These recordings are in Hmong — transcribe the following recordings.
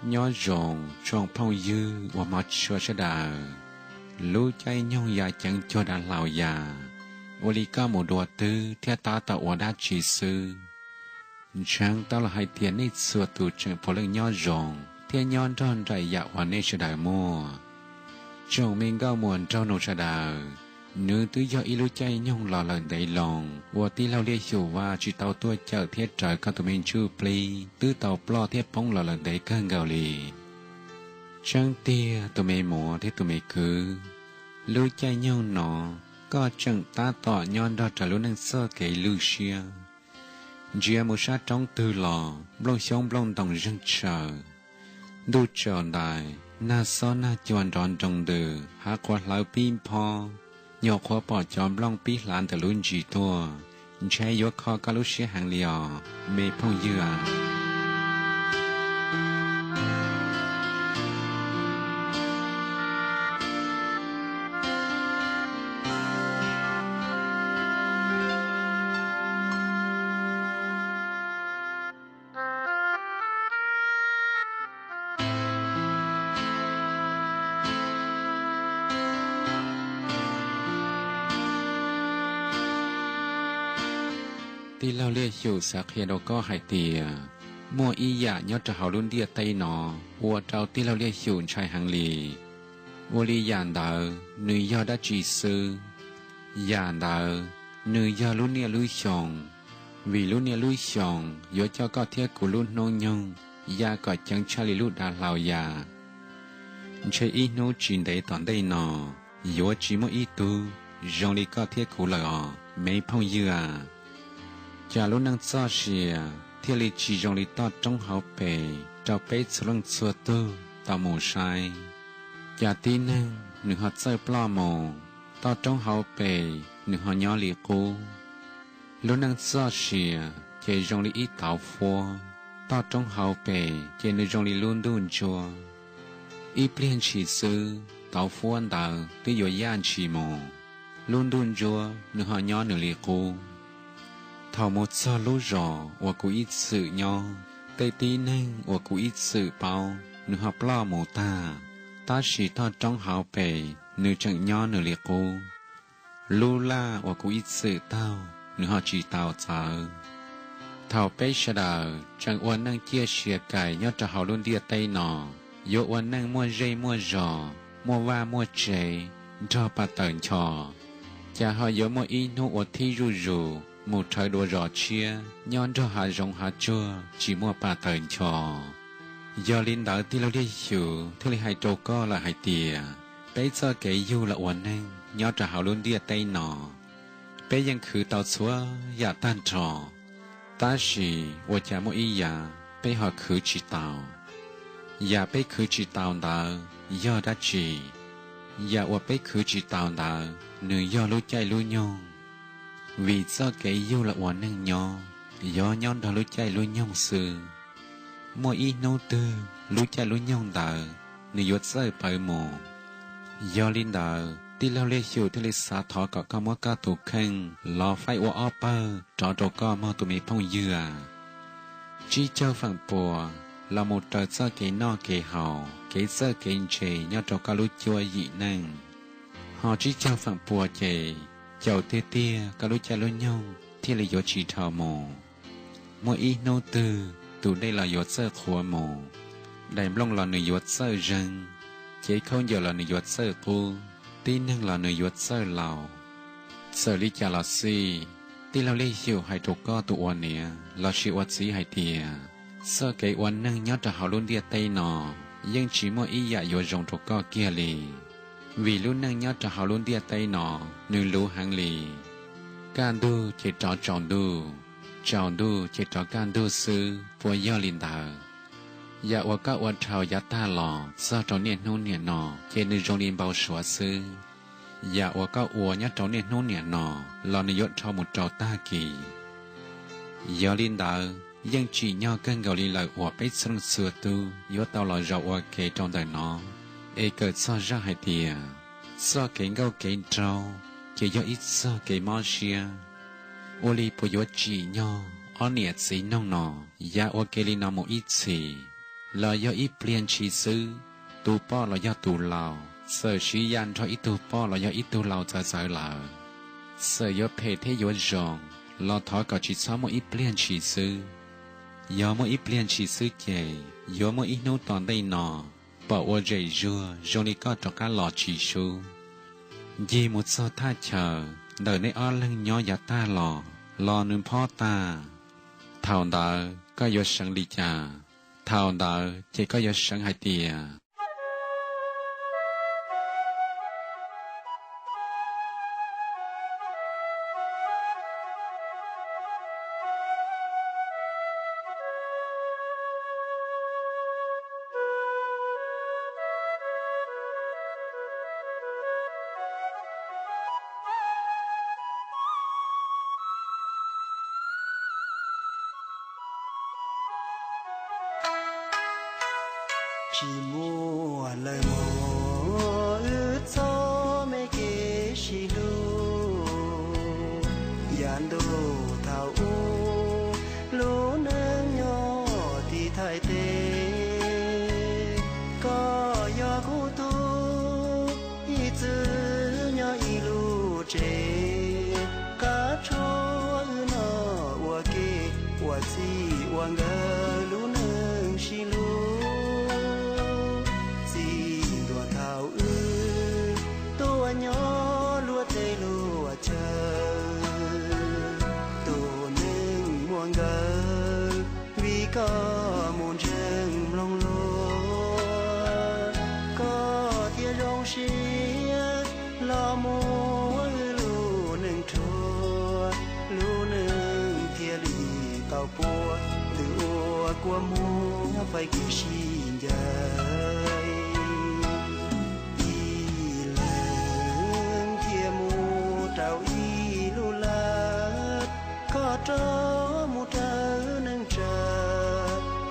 Nyob zoo tsoom phooj ywg uas hmov tshua sawv daws. Lub caij nyoog ya ceev cuag dav hlau ya, ua li koj mus dua twg thiab tab tom ua dab tsi xwb? Ntseeg tau los hais tias nej txhua tus tseem puav leej nyob zoo thiab nyob nrog nraim yam uas nej sawv daws muaj. Tsoom me nkauj muam nraug nus sawv daws, nws twb yog ib lub caij nyoog los lawm ntev loo uas tij laug Liaj Xyum Vaj tsis tau tuaj cawm thiab raws koj tus me ntsuj plig twb tau ploj thiab poob los lawm ntev kawg nkaus li. Tseeb tiag tus me muam thiab tus me kwv, lub caij nyoog no koj tseem tab tom nyob nrog rau lub neej txoj kev lwj siab. Ntsia mus sab roob twg los nplooj xyoob nplooj ntoos zeeg tshaws. Ntuj tsaus ntais, nag xob nag cua nrov nroo ntws, hav qhuav hlawv pib nphob, nyuam qhuav pom cov nplooj pib hlav ntawm lub ntsis tuaj, ntshe yuav kho koj lub siab heev li os me phooj ywg a. Tij laug Liaj Xyum xav qhia rau koj hais tias, muaj ib yam nyob rau hauv lub ntiaj teb no ua rau tij laug Liaj Xyum ntshai heev li. Ua li yam ntawd nws yog dab tsi xwb? Yam ntawd nws yog lub niaj lub xyoo, vim lub niaj lub xyoo yuav coj koj thiab kuv lub hnub nyoog ya kom ceev tshaj li lub dav hlau ya. Ntshe ib hnub tsis ntev tom ntej no, yuav tsis muaj ib tug zoo li koj thiab kuv lawm os me phooj ywg a. Cas lub neej txoj sia thiaj li tsis zoo li toj roob hauv pes rau peb txhua leej txhua tug tau mus saib? Cas tib neeg nws ho txawj ploj mus, toj roob hauv pes nws ho nyob li qub? Lub neej txoj sia ces zoo li ib tauv fuab, toj roob hauv pes ces nws zoo li lub ntuj ntsuab. Ib pliag ntshis xwb tauv fuab ntawd twb yuav yaj ntshis mus, lub ntuj ntsuab nws ho nyob nws li qub. Thaum mus txog lub zos uas kuv ib txwm nyob, tej tib neeg uas kuv ib txwm paub nws ho ploj mus tag, tab sis toj roob hauv pes nws tseem nyob nws li qub. Lub laj uas kuv ib txwm taug nws ho tsis tau txawv. Thaum peb sawv daws tseem ua neej ciaj sia kais nyob rau hauv lub ntiaj teb no, yuav ua neej muaj zej muaj zos, muaj vaj muaj tsev, nrog pas tawm nchos, cas ho yuav muaj ib hnub ua thib zuj zus mus rhawv dua zos tshiab nyob nrog hav zoov hav tsuag tsis muaj pas tawm nchos. Yog li ntawd tij laug Liaj Xyum thiaj li hais rau koj lawm hais tias, peb txoj kev yug los ua neeg nyob rau hauv lub ntiaj teb no, peb yeej khwv tau txhua yam tag nrho, tab sis ua cas muaj ib yam peb ho khwv tsis tau. Yam peb khwv tsis tau ntawd yog dab tsi? Yam uas peb khwv tsis tau ntawd nws yog lub caij lub nyoog. Vim txoj kev yug los ua neeg nyob, yog nyob nrog lub caij lub nyoog xwb. Muaj ib hnub twg lub caij lub nyoog ntawd nws yuav txawj pawv mus. Yog li ntawd tij laug Liaj Xyum thiaj li xav thov kom koj muab koj tus kheej los faib ua ob pawg rov rau koj mog tus me phooj ywg a. Tsib caug feem pua los mus raws txoj kev noj kev haus, kev txawj kev ntse nyob rau koj lub cuab yim neej. Ho tsib caug feem pua ces caum tiag tiag koj lub caij lub nyoog thiaj li yuav tsis dhau mus. Muaj ib hnub twg tus dej los yuav txawj qhuav mus, daim nplooj los nws yuav txawj zeeg, cev khaub ncaws los nws yuav txawj qub, tib neeg los nws yuav txawj laus. Txawm li cas los xij, Tij laug Liaj Xyum hais rau koj tus ua niam lossis ua txiv hais tias, txoj kev ua neeg nyob rau hauv lub ntiaj teb no yeej tsis muaj ib yam yuav zoo rau koj kiag li, vim lub neej nyob rau hauv lub ntiaj teb no nws luv heev li. Kaj ntug ces rov tsaus ntuj, tsaus ntuj ces rov kaj ntug xwb, puas yog li ntawd? Yam uas koj ua dhau yav tag los txog rau niaj hnub niam no ces nws zoo li npau suav xwb. Yam uas koj ua nyob rau niaj hnub niam no los nws yuav dhau mus rau tag kis. Yog li ntawd, yeej tsim nyog kawg nkaus li lawm uas peb txhua leej txhua tug yuav tau los zaum ua ke rau ntawm no, es kawm txog zaj hais tias, txoj kev nkauj kev nraug ces yog ib txoj kev mob siab. Ua li puas yuav tsim nyog ob niam txiv noog no, yav ua ke li no mus ib txhis, los yog ib pliag ntshis xwb, tus poj los yog tus lau txawm siv ya nrog ib tug poj los yog ib tug lau txawv txawv lawm, txawm yuav phem thiab yuav zoo, los thov kom tsis txhob muaj ib pliag ntshis xwb. Yog muaj ib pliag ntshis xwb ces yuav muaj ib hnub tom ntej no pom ua zem zuag zoo li koj rov qab los tsis sub. Ncig mus txog thaj chaw ntawm neb ob leeg nyob yav tag los, los nws phob tag. Thaum ntawd koj yuav seev li cas? Thaum ntawd ces koj yuav seev hais tias, tsis muaj lawm mog, wb txoj me kev sib hlub. Yav ntuj thaum ub, lub neej nyob tim Thaib teb, koj yog kuv tug, ib txwm nyob ib lub tsev. Qab tshuav wb noj ua ke, ua txij ua nkawm lub neej sib hlub. Txij ntua thaum wb tuaj nyob luag teb luag chaw, tus neeg muaj nkawm, vim koj mus ntseeg mloog luag, koj thiaj zoo siab los muab wb lub neej rhuav, lub neej thiaj li tau puas, twb ua kua muag faib kev sib ncaim. Ib leeg thiaj mus rau ib lub lawm, koj rov mus raws neej tsa,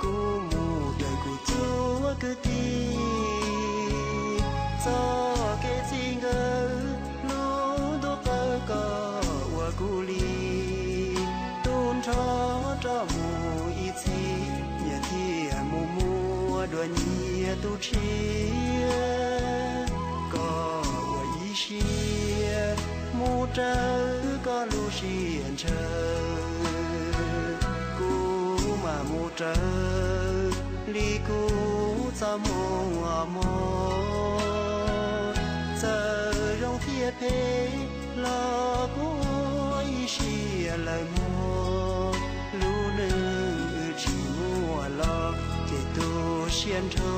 kuv mus raws kuv txhua kwv tij. Txoj kev txij nkawm lub ntuj qawm koj ua kuv li, tu nrho rov mus ib txhis, nyias thiaj mus muaj dua nyias tus tshiab. Koj ua ib siab mus raws koj lub siab ntshaw, kuv mam mus raws li kuv txoj moo os mog. Txawm zoo thiab phem los kuv ua ib siab lawm mog, lub neej wb tsis muaj los ces tu siab nrho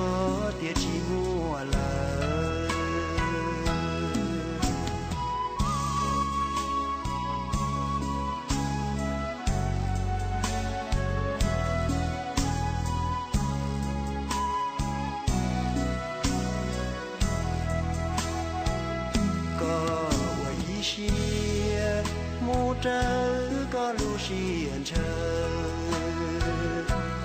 tias tsis muaj lawm. Koj ua ib siab mus raws koj lub siab ntshaw,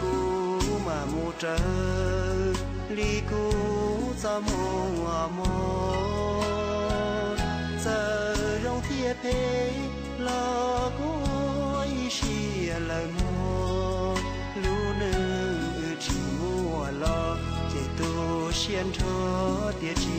kuv mam mus raws li kuv txoj moo os mog. Txawm zoo thiab phem los kuv ua ib siab lawm mog, lub neej wb tsis muaj los ces tu siab nrho tias tsis